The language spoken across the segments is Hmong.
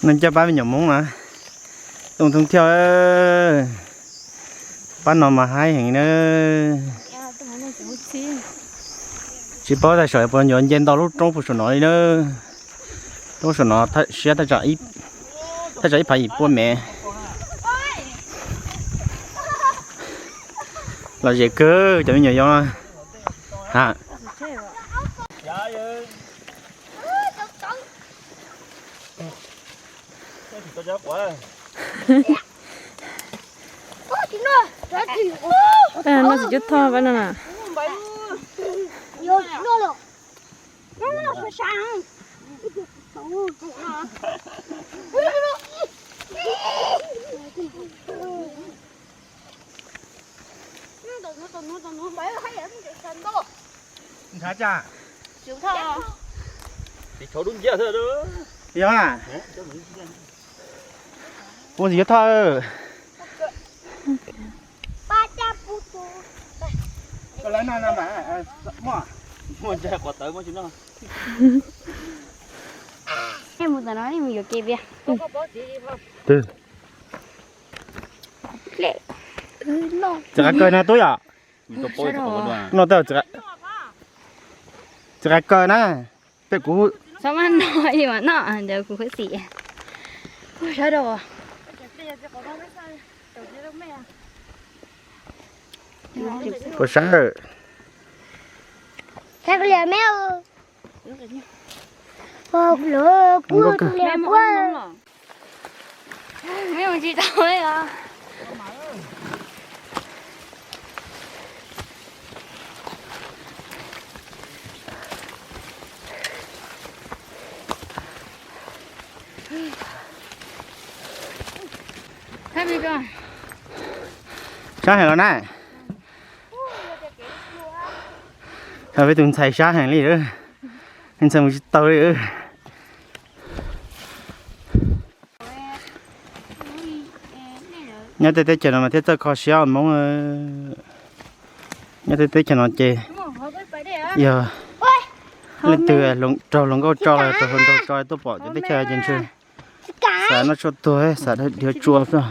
Neeg coj pab me nyuam Hmoob na, too thoob thiab. Pab no mas haib heev na. Tsis paub tias saum puas yuav nce ntau lub roob puag saum no li na. Roob saum no siab thaj tsam ib phav yim pua mev. Lom zem kawg cov me nyuam yau na. Ha. No tsis cub thoj pab no na. Nthav tsa. Yog a. Puas tsis yuav thoj. Mus tam no mus yuav ke pia. Tsis qab kaw na tub yom. No tsis qab kaw na. Peb kuv txhob maj no, no ntawd kuv khuv xim. Ua sab rau. Puas sab? Tsis tau li os. Sab heev los na. Peb tus ntxhais sab heev li, ntxhais mus tsis tau li. Nyob tej teb chaws no mas thiaj txawj kho siab Hmoob. Nyob tej teb chaws no ces yog leej twg raug hluas nkauj tso los raug hluas nraug tso tuaj pom cov teb chaws ces ntshe xav noj tshuaj tuag, xav dhia tsua xwb.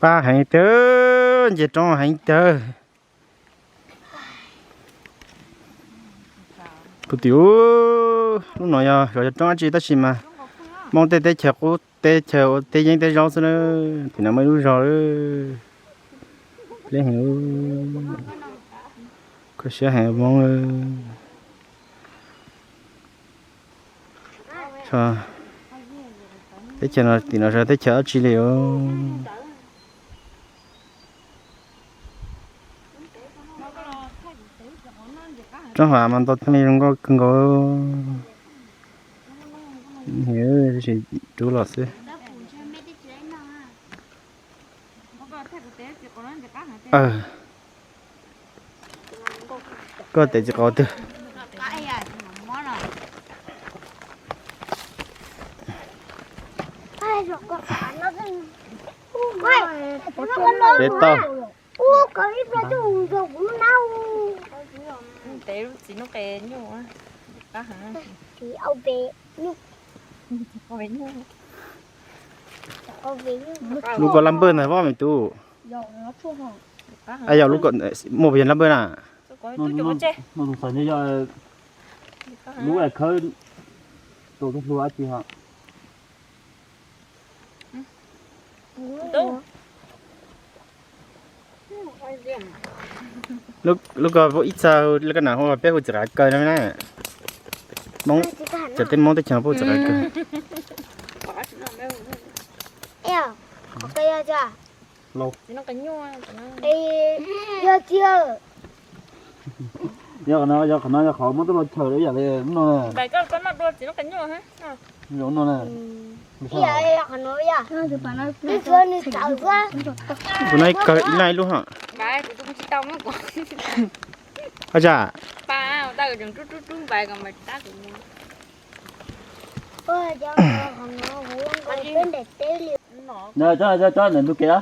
Pab heev tiag, nce roob heev tiag. Kuv tim ub, lub no yog xyov yog roob dab tsi tab sis mas Hmoob tej teb chaws qub teb chaws ua teb yeeb teb zaub xwb na. Tim no muaj ib lub zos, deb heev, kho siab heev Hmoob. Teb chaws no tim no yog teb chaws dab tsi li os. Roob hav mas ntau thaj li zoo nkauj kawg nkaus. Rub los xwb. Koj tes tsis qau twg. Peb tau. Lub koj lab npawj ntag voj me tub. Yog lub koj muaj puas yog lab npawj na? Lub khawb tus hlua dab tsi ho. Lub ko ib txag lawv kaj nam hu peb hu txiv qav kaws no na. Cov tej Hmoob teb chaws no peb hu txiv qav kaws. Yog qhov no yog qhov muab tuaj ua chaw ib yam li no. Kuv no ib kaw ib laj ib lub ho. Ab tsa. Cov ntawm ntug kev,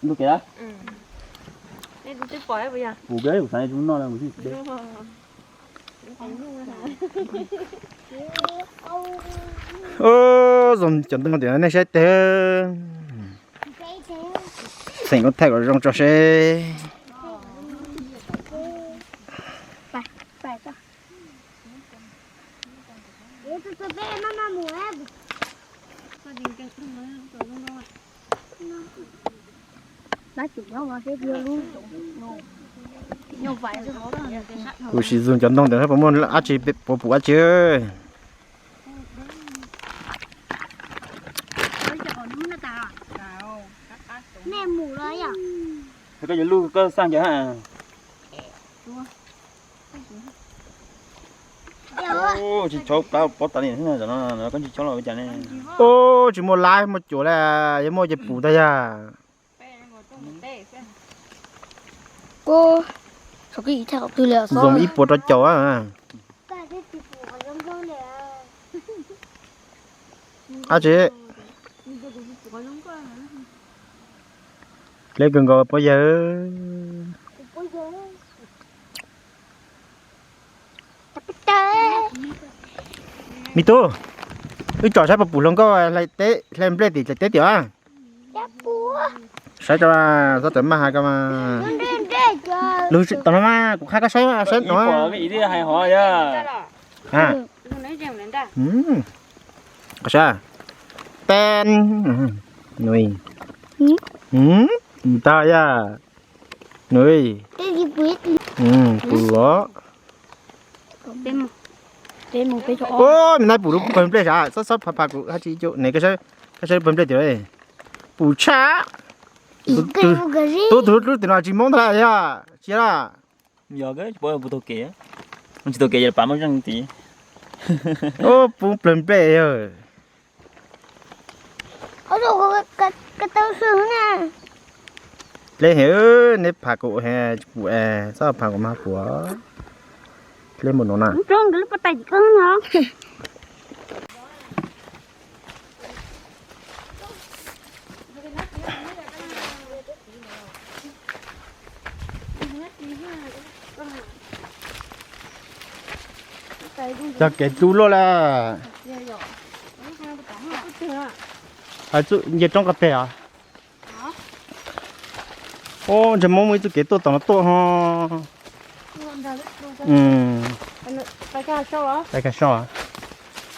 ntug kev. Kuv peb kuv xav tus noj no kuv thiaj peb. Zoo cov ntoo tias nej saib teg. Xeem lub thaij kom zoo tso seb. Kuv sim zoo cov ntoo tias puas muaj dab tsi, puas pum dab tsi. Koj yuav lub koj xaj ncaws ha. Tsis tshua plab pob tas li no, koj tsis tshua los ua cas ne. Ub, tsis muaj lab muaj cuam li, yog muaj ces pum tag yog. Zoo ib puas rau caum. Ab tsi. Dleb kawg nkaus puab yawg. Me tub, wb tsom saib puas pum hluas nkauj hlais nplej tim teb tiam. Saib tso, txhob rawm maj has ko mas. Lug tau no mas kuv qha koj saib, saib no. Saib. Tag yog. Nws, pum os. Ub, me nab pum lub pawg nplej sav, xob xob pha pha kuv hab tsi cu ne, koj saib lub pawg nplej tias pum tshaj. Tub tug lub tim no tsis moob ntag yog tsis yog. Yog, tsis pub pum taug kev, tsis taug kev yog pab muaj zeej tid. Ub, pub plawg nplej yog. Dleb heev, neb pham kuv tsis pum es txhob pham kuv mas pum. Dleb mus no na. Cog kev tu luaj lawm. Hais txuj nce roob qab peg os. Ub, ntshe muab muaj ib txuj kev tuaj tom no tuaj ho.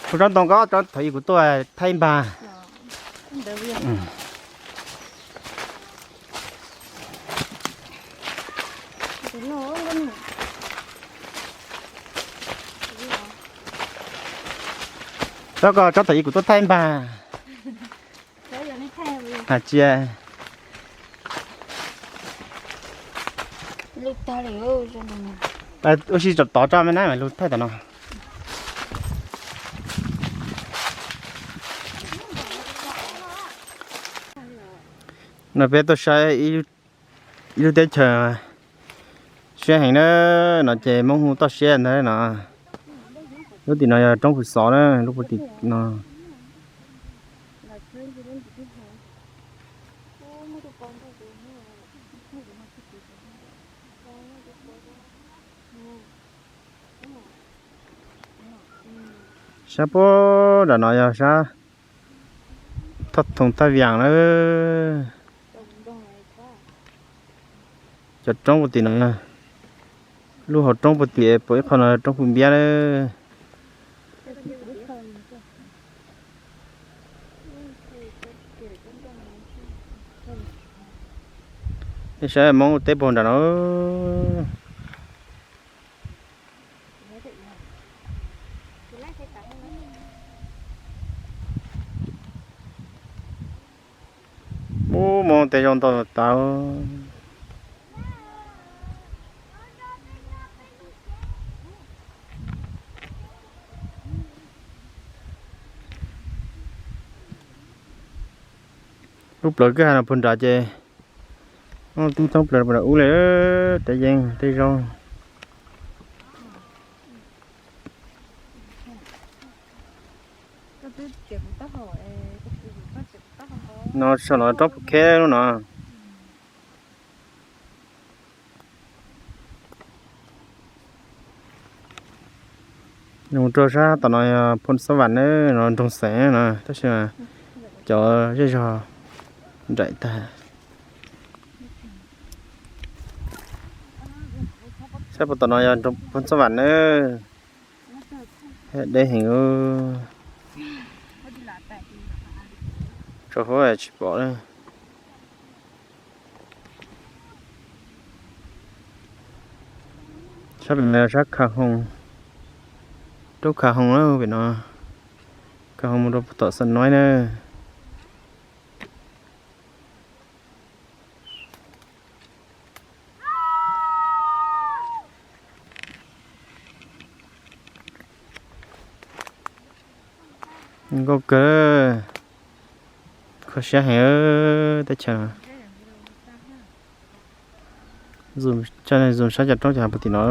Kuv tsob ntoo ko tsob thaum ub kuv tuaj thaij npag. Tsob ko tsob thaum ub kuv tuaj thaij npag. Has tsia. Ua si tov tso me na mas lug thaij tom no. No peb tuaj saib ib lub teb chaws siab heev na, no ces Hmoob hu toj siab ntag no. Lub tim no yog roob Phu Xov na, lub puag tim no. Sab puag nram no yog sab Thoj Thoom Thaj Vias na. Cov roob puag tim no, lub hauv roob puag tim puag ib qho no roob Phu Npiab na. Nej saib Hmoob teb puag nram no. Ub, Hmoob teb zoo ntau tas. Lub plawv kwj ha no puag nrad ces twb thoob plaws puag nram ub li, tej yeeb tej zoo. No saum no roob Phu Kheb lub no. Mus rau sab tom no yog Phoo Xab Vam na, no nroog xeev no tab sis mas cov zej zog nraim tag. Sab puag tom no yog Phoo Xab Vam na, deb heev. Rau hauv tsis pom li. Sab pem no sab Kha Hoo, rub Kha Hoo na pem no, Kha Hoo mus rau tom Xa Noib na. Nkauj kawg, kho siab heev teb chaws. Zoom sab cov roob cov hav puag tim no.